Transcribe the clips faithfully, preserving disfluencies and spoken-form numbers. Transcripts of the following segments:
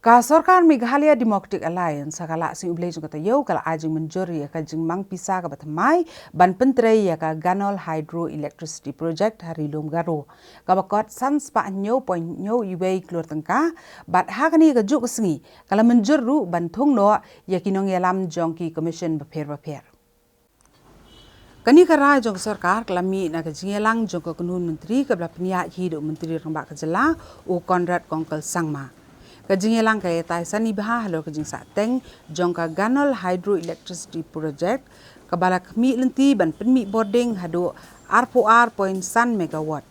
Ka Sorkar Meghalaya Democratic Alliance ha ka lad sngi U Blei jong ka taïew ka la ai jingmynjur ïa ka jingmang pisa kaba thymmai ban pyntrei ïa ka Ganol Hydro Electricity Project ha Ri Lum Garo, kaba kot san spah hynñiew point hynñiew wei klur tyngka, bad ha kane ka juh ka sngi ka la mynjur ruh ban thung noh ïa ki nongïalam jong ki commission bapher bapher. Kane ka rai jong ka sorkar ka la mih na ka jingïalang jong ka kynhun myntri kaba la pynïaid hi da u Myntri Rangbah ka jylla, u Conrad Kongkal Sangma. Ka jingïalang ka ïatai sani bha halor ka jingsahteng jong ka Ganol Hydroelectricity Project, kaba la khmih lynti ban pynmih bording haduh arphew ar point san megawatt.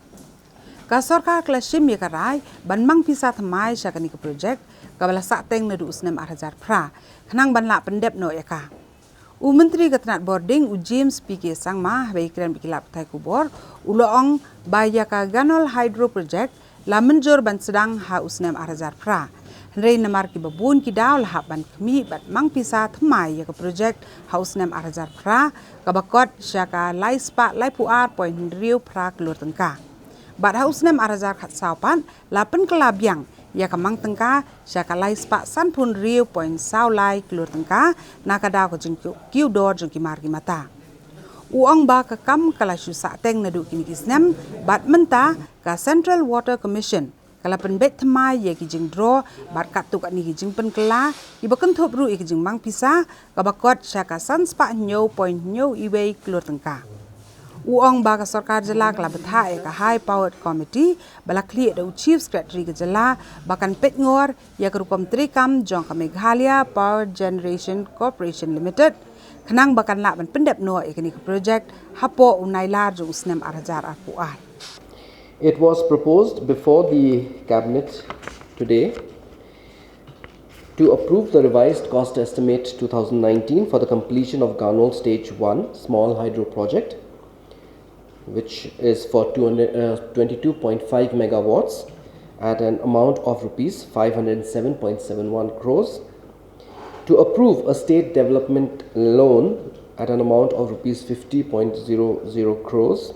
Ka sorkar ka la shim ïa ka rai ban mang pisa thymmai sha kane ka project, kaba la sahteng naduh u snem ar hajar phra, khnang ban lah pyndep noh ïa ka. U Myntri ka tnat bording, u James P K Sangma, haba ïakren bad ki lad pathai khubor, u la ong ba ïa ka Ganol Hydro Project la mynjur ban sdang ha u snem ar hajar phra. Hynrei namar kiba bun ki daw la hap ban khmih bad mang pisa thymmai ïa ka project ha u snem ar hajar phra, kaba kot sha ka lai spah laiphew ar point hynriew phra klur tyngka. Bad ha u snem ar hajar khatsaw pat, la pynkylla biang ïa ka mang tyngka sha ka lai spah sanphew hynriew point saw lai klur tyngka, na ka daw ka jingkiew dor jong ki mar ki mata. U ong ba ka kam ka la shu sahteng naduh kine ki snem, bad mynta ka Central Water Commission ka la pynbeit thymmai ïa ki jingdro, bad katto katne ki jingpynkylla, kiba kynthup ruh ïa ki jingmang pisa, kaba kot sha ka san spah hynñiew point hynñiew wei klur tyngka. U ong ba ka sorkar jylla ka la bthah ïa ka High Powered Committee, ba la khlieh da u Chief Secretary ka jylla, ba kan peit ngor ïa ka rukom treikam jong ka Meghalaya Power Generation Corporation Limited, khnang ba kan lah ban pyndep noh ïa kane ka project hapoh u Nailar jong u snem ar hajar arphew ar. It was proposed before the Cabinet today to approve the revised cost estimate two thousand nineteen for the completion of Ganol Stage one small hydro project, which is for two hundred, uh, twenty-two point five megawatts at an amount of rupees five hundred seven point seven one crores, to approve a state development loan at an amount of rupees fifty point zero zero crores,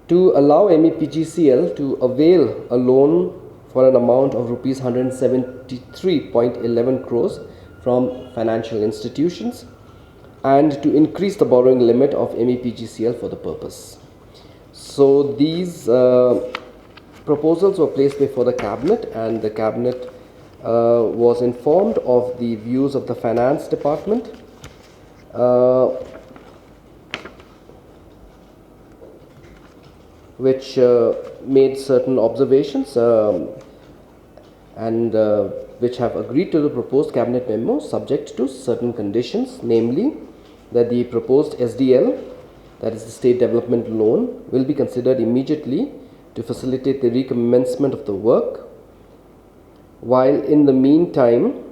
to allow M E P G C L to avail a loan for an amount of rupees hundred seventy-three point eleven crores from financial institutions, and to increase the borrowing limit of M E P G C L for the purpose. So these, uh, proposals were placed before the cabinet, and the cabinet, uh, was informed of the views of the finance department, uh, which, uh, made certain observations, um, and, uh, which have agreed to the proposed cabinet memo subject to certain conditions, namely that the proposed S D L, that is the state development loan, will be considered immediately to facilitate the recommencement of the work, while in the meantime,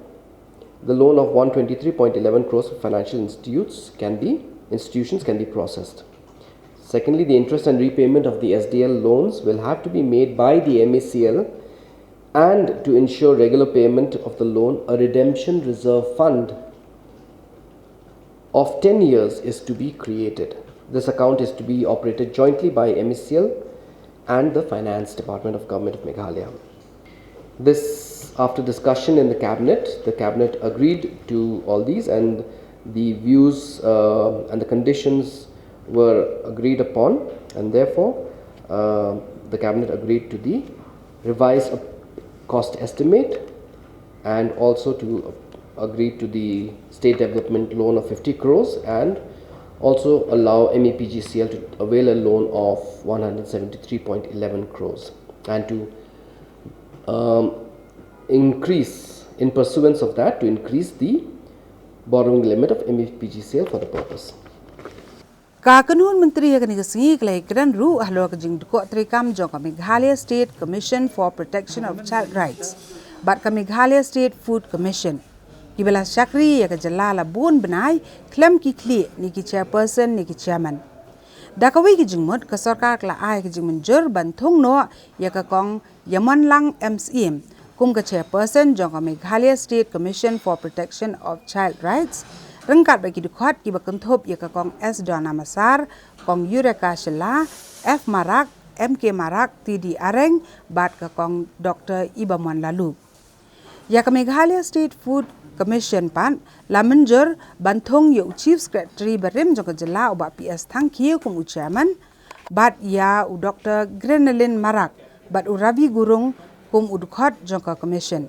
the loan of one twenty-three point eleven crores for financial institutes can be, institutions can be processed. Secondly, the interest and repayment of the S D L loans will have to be made by the M E C L, and to ensure regular payment of the loan, a redemption reserve fund of ten years is to be created. This account is to be operated jointly by M E C L and the Finance Department of Government of Meghalaya. This, after discussion in the cabinet, the cabinet agreed to all these, and the views, uh, and the conditions were agreed upon, and therefore, uh, the cabinet agreed to the revised cost estimate, and also to agree to the state development loan of fifty crores, and also allow M E P G C L to avail a loan of one hundred seventy-three point eleven crores, and to, um, increase, in pursuance of that, to increase the borrowing limit of M E P G C L for the purpose. Ka kynhun myntri ha kane ka sngi ka la ïakren ruh halor ka jingdukok treikam jong ka Meghalaya State Commission for Protection of Child Rights bad ka Meghalaya State Food Commission, kiba la shakri ïa ka jylla la bun bnai khlem ki khlieh ne ki chairperson ne ki chairman. Da kawei ka jingmut, ka sorkar ka la ai ka jingmynjur ban thung noh ïa ka Kong Ïamonlang M Syiem kum ka chairperson jong ka Meghalaya State Commission for Protection of Child Rights, ryngkat bad ki dkhot kiba kynthup ïa ka Kong S Donna Massar, Kong Eureka Shylla, F Marak, M K Marak, T D Areng bad ka Kong Doctor Ibamon Laluk. Ïa ka Meghalaya State Food Commission pat la mynjur ban thung ïa u Chief Secretary barim jong ka jylla u Bah P S Thangkhiew kum u Chairman, bad ïa u Doctor Grenelyn Marak bad u Ravi Gurung kum u dkhot jong ka Commission.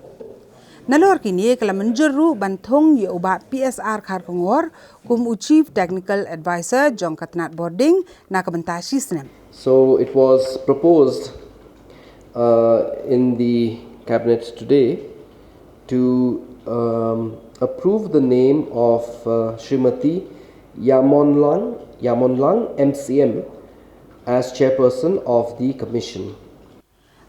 Nalor kine ka la mynjur ruh ban thung ïa u Bah P S R Kharkongor kum u Chief Technical Advisor jong ka tnat bording na ka bynta shi snem. So it was proposed uh, in the cabinet today to um, approve the name of uh, Srimati Yamonlang, Yamonlang M C M as chairperson of the commission.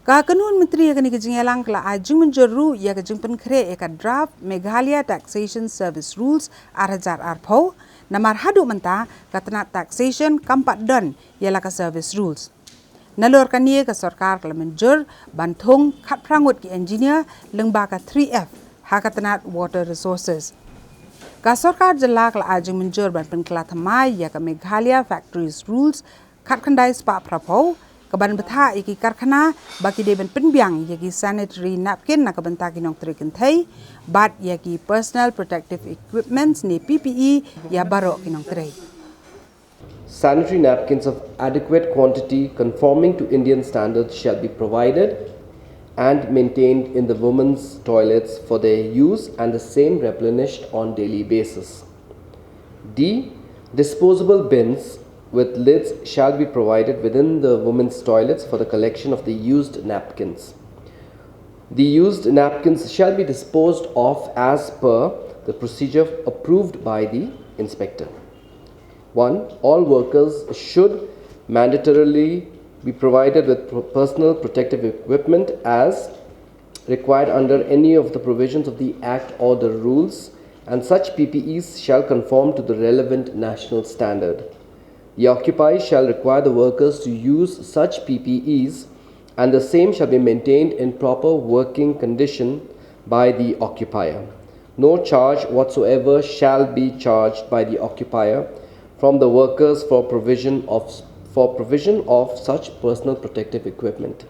Ka kynhun myntri ïa kane ka jingïalang ka la ai jingmynjur ruh ïa ka jingpynkhreh ïa ka draft Meghalaya Taxation Service Rules ar hajar arphew, namar haduh mynta ka tnat taxation kam pat don ïa la ka service rules. Nalor kane ka sorkar ka la mynjur ban thung khatphra ngut ki engineer lyngba ka three F ha ka tnat water resources. Ka sorkar jylla ka la ai jingmynjur ban pynkylla thymmai ïa ka Meghalaya Factories Rules khatkhyndai spah phraphew, ka ban bthah ïa ki karkhana ba ki dei ban pynbiang ïa ki sanitary napkin na ka bynta ki nongtrei kynthei, bad ïa ki personal protective equipments ne P P E ïa baroh ki nongtrei. Sanitary napkins of adequate quantity conforming to Indian standards shall be provided and maintained in the women's toilets for their use and the same replenished on daily basis. D. Disposable bins with lids shall be provided within the women's toilets for the collection of the used napkins. The used napkins shall be disposed of as per the procedure approved by the inspector. One, all workers should mandatorily be provided with pro- personal protective equipment as required under any of the provisions of the Act or the rules, and such P P Es shall conform to the relevant national standard. The occupier shall require the workers to use such P P Es, and the same shall be maintained in proper working condition by the occupier. No charge whatsoever shall be charged by the occupier from the workers for provision of, for provision of such personal protective equipment.